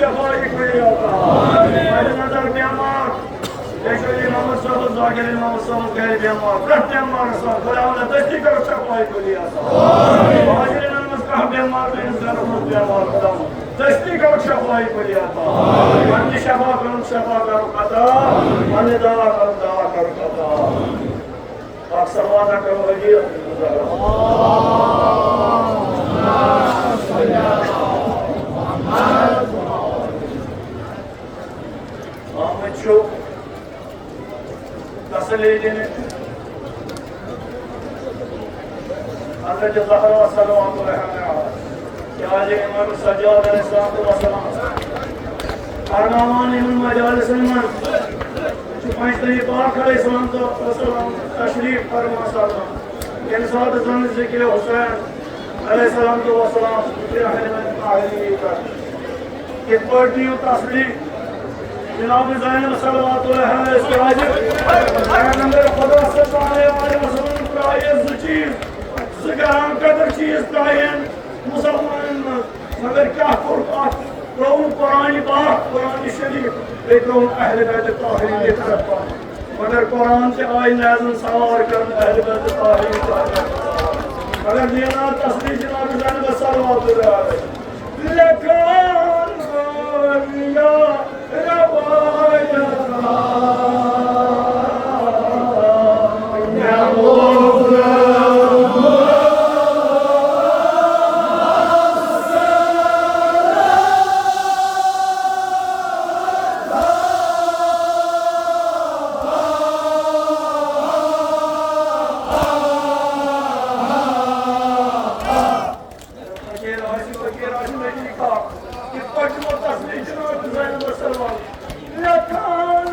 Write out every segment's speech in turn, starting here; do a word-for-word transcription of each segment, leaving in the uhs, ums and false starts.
شفاعی کٔرِو عطا۔ اَتہِ نظر بیمار، یہِ چھُ امام صٲبَس، ذاکر امام صٲبَس گرِ بیمار، پرٛٮ۪تھ بیمارَس آسان خۄداوندہ دٔستی کٔرِو شفاعی کٔرِو عطا۔ حاضرینَن منٛز کانٛہہ بیمار، میٲنِس گرَس منٛز بیمار خۄداوند دٔستی کٔرِو شفاعی کٔرِو عطا۔ پننہِ شفا کٔرِو شفا کٔرِو عطا، پننہِ دوا کٔرِو دوا کٔرِو عطا۔ اکھ صلوات اکھ کرو حاجی۔ آمٕتۍ چھِو تسلی دِنہِ حضرت زہرا صلوات اللہ علیہا، کیازِ امام سجاد علیہ الصلوۃ والسلام پرناوان یِمن مجالسن منٛز چھُ پنجتٲجی پاک علیہ السلام تو وسلام تشریف فرما سپدان۔ ییٚمہِ ساتہٕ زن ذکر حسین علیہ السلام تو وسلام ذکر اہل بیت طاہرین کران۔ یِتھ پٲٹھۍ دِیِو تسلی جناب زینب صلوات اللہ علیہا، کیازِ پیغمبر خدا صلی اللہ علیہ وسلم ترٛایہِ زٕ چیٖز، زٕ گران قدر چیٖز ترٛایَن مسلمانن منٛز۔ مگر کیٛاہ کوٚرُکھ اَتھ؟ ترٛووُن قرآن پاک، قرآن شریف، بیٚیہِ ترٛووُن اہل بیت طاہرین یہِ طرف پتھ۔ مگر قرآن تہِ آیہِ نازل سوار کرنہٕ اہل بیت طاہرین تہِ آیہِ نازل سوار۔ مگر دینا تسلی جناب زینب صلوات اللہ علیہا۔ لکان یا روایت فقیر آسہِ، فقیر آسہِ، نبی کھا۔ یِتھ پٲٹھۍ تِمو تسلی جناب زینب صلوات۔ لکان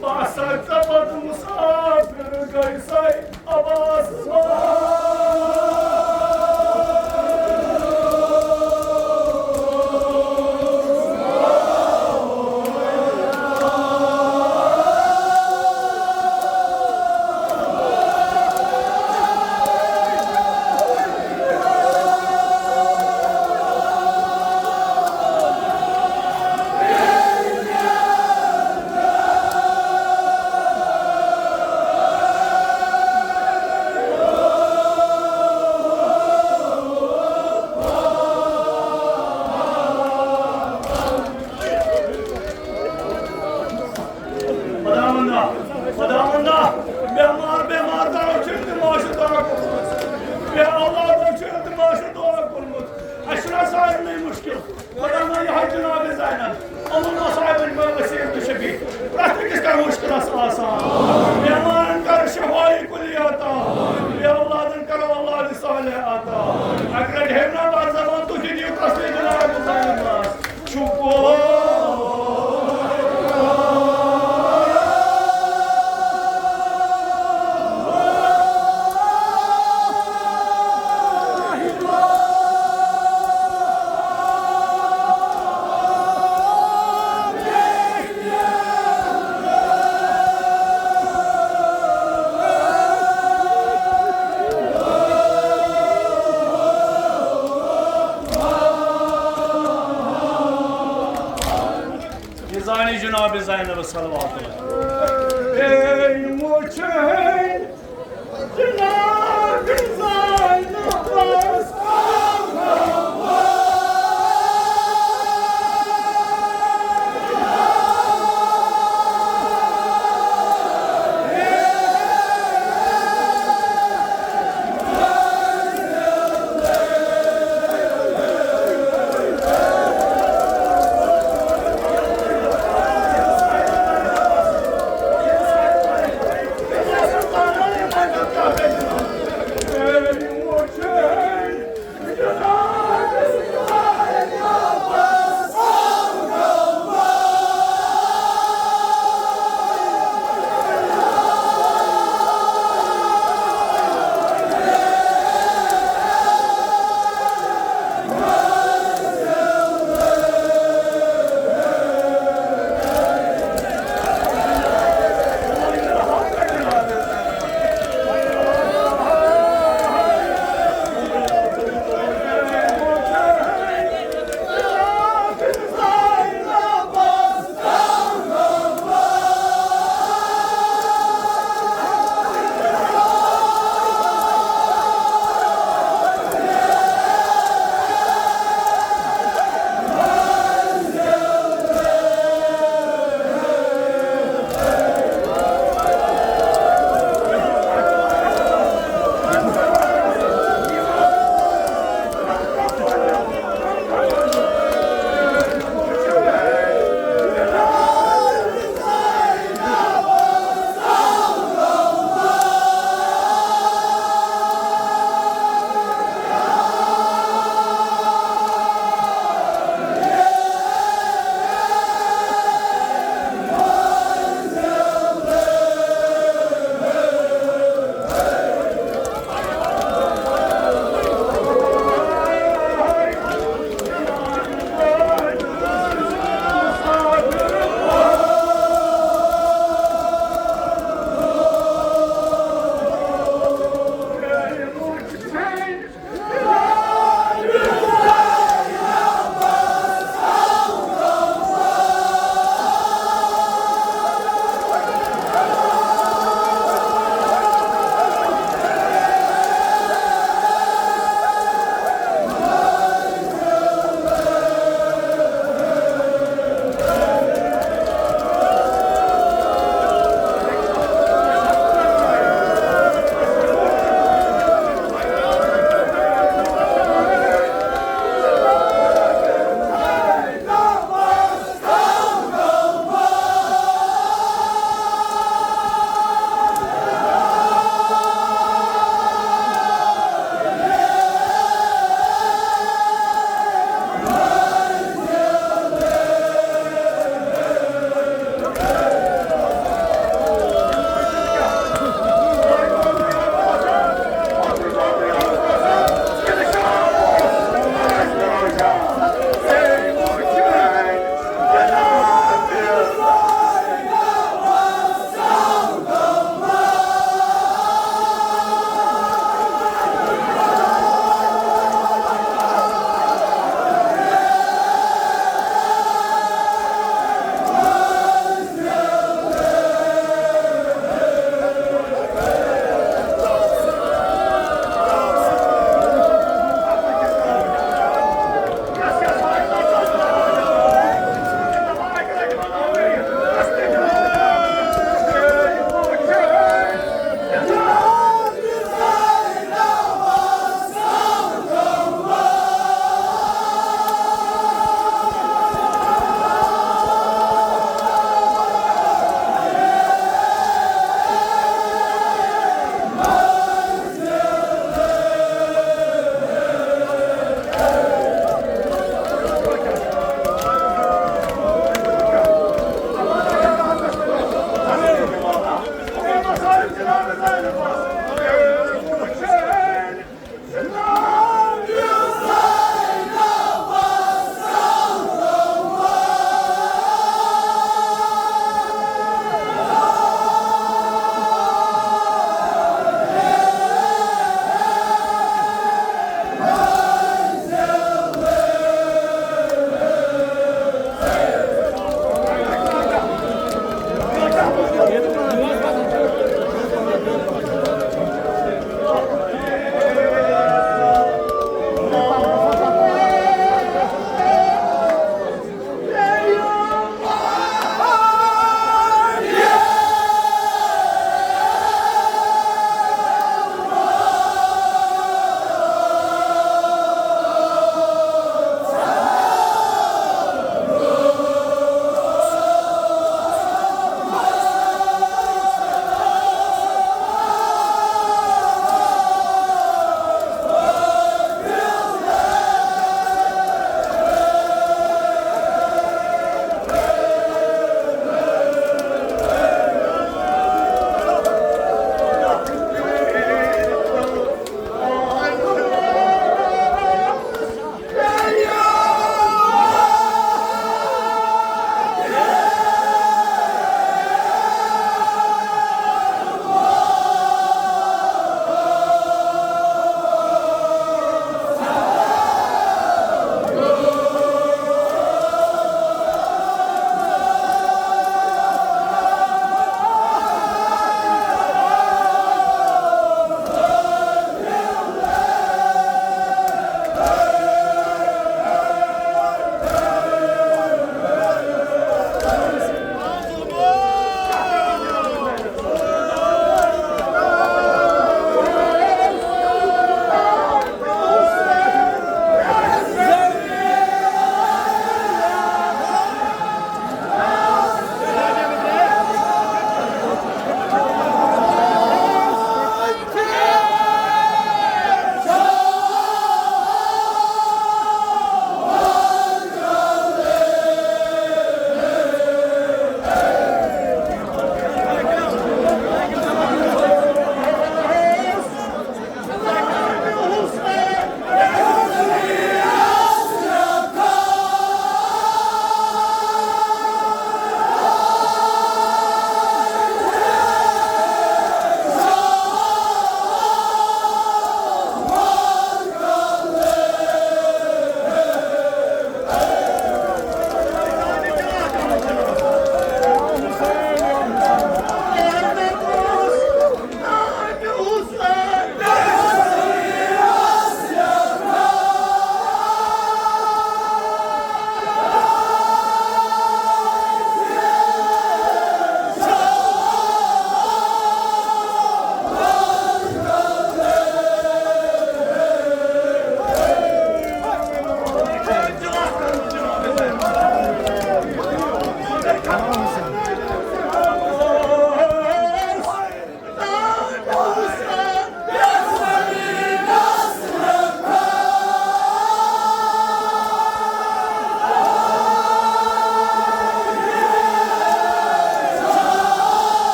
بہٕ ہسا کَپَتھ مُسافِر گٔے سَے عباس۔ خداوندا، خداوندا، بیمار، بیمار دارو چھِ التماس دعا کوٚرمُت۔ بے اولادو چھِ التماس دعا کوٚرمُت۔ اَسہِ چھُنہ سارنٕے مُشکِل۔ خداوندا، یہِ حظ جناب زینب، یِمن مصائبن منٛز وسیٖم تہٕ شفیع، پرٛٮ۪تھ أکِس کر مُشکِلس آسان۔ بیمارن کر شفای کُلی عطا۔ بے اولادن کر اولاد صالح عطا۔ اگر ہیٚو نہ بر زبان، تُہۍ تہِ دِیِو تسلی جناب زینبس۔ شکر۔ یہِ زانہِ جناب زینب صلوات اللہ۔ بیٚیہِ وٕچھے جناب زینبس۔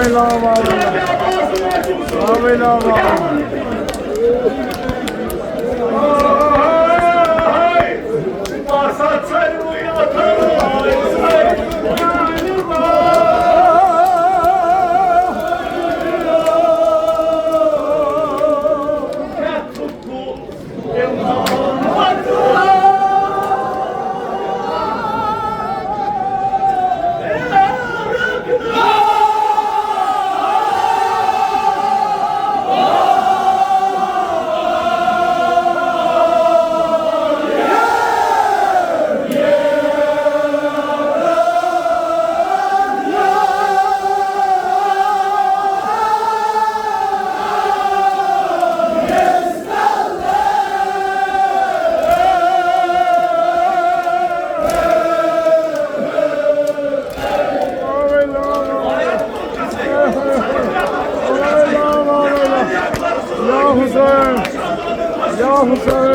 يا حسين، يا حسين،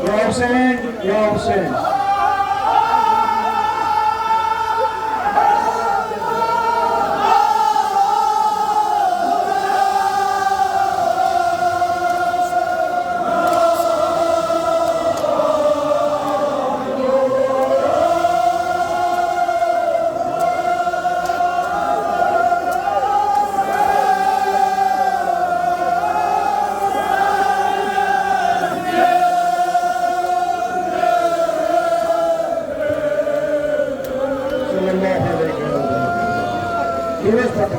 يا حسین، یا حسین۔ ٹیمس پٮ۪ٹھ